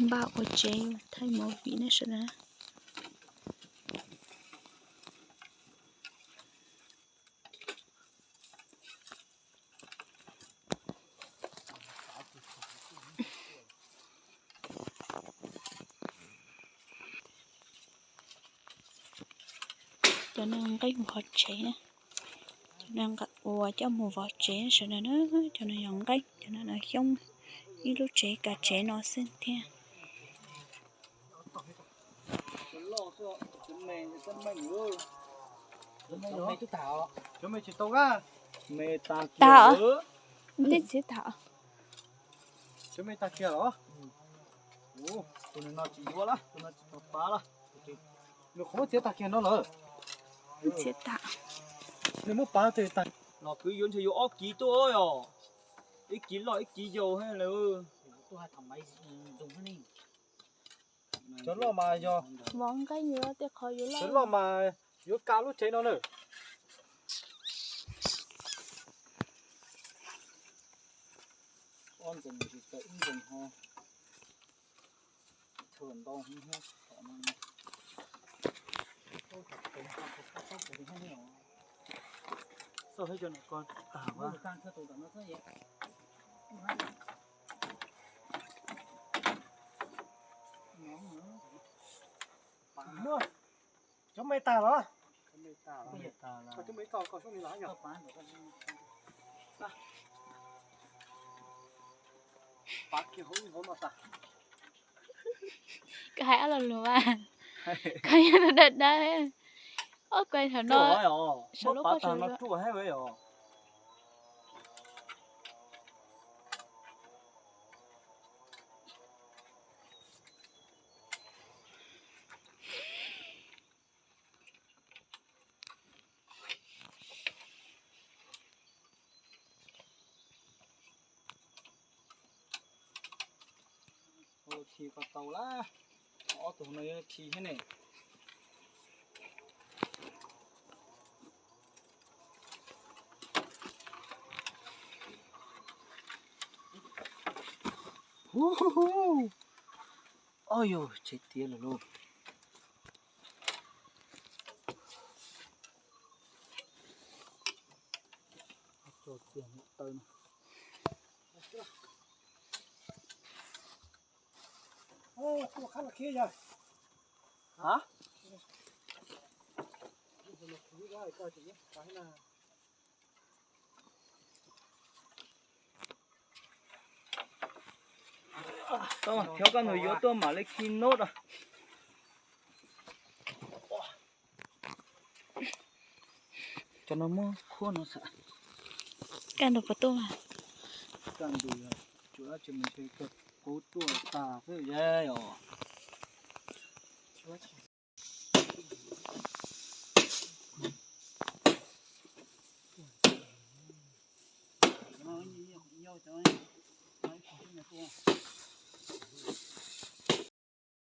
Npaj ua tsev thaij movie ne sawv daws. Cov no nqeeb mus vov tsev na. Cov no uas coj mus vov tsev sawv daws na. Cov no yog nqeeb, cov no xyoob, ib lub tsev kav tsev no xwb thiab. Tag, tib txiv tag. Tus no tsis yuav lawm, tus no tsis tau pab lawm. Nws qhov muab txiav tag kiag no lawm. Txiav tag. Nws muab pab tag. Los kwv yuav ntshe yuav ob kiv tuaj yom. Ib kiv loj ib kiv yau thiab lawm. Cov loj mas yog, vov nqeeb yuav tej qhov yuav loj, cov loj mas yuav kav lub tsev no na. Ob ntxoog tsis tawm ib ntxoog ho. Cov me tag los? Cov me tag los? Pav kiag hauv hauv no tas. Koj hais ob lo lus mas. Koj yog dawb dawb. Ob koj thaum no, saum lub pob tsuas no ruaj heev os. Khi ko tau lawm. Ob tug no khi thiab ne. Hu hu hu. Oj yog, tseg tiag lawm lauj. Tso kiag niam taw no. Tau, thiab koj nws yuav tuaj mam li khi nod os. Cov no muab khuab no xwb. Kaj ntug puas tuaj mas? Kaj ntug tsuas dab tsi mas ntshe kawg qub tuaj tag xwb os.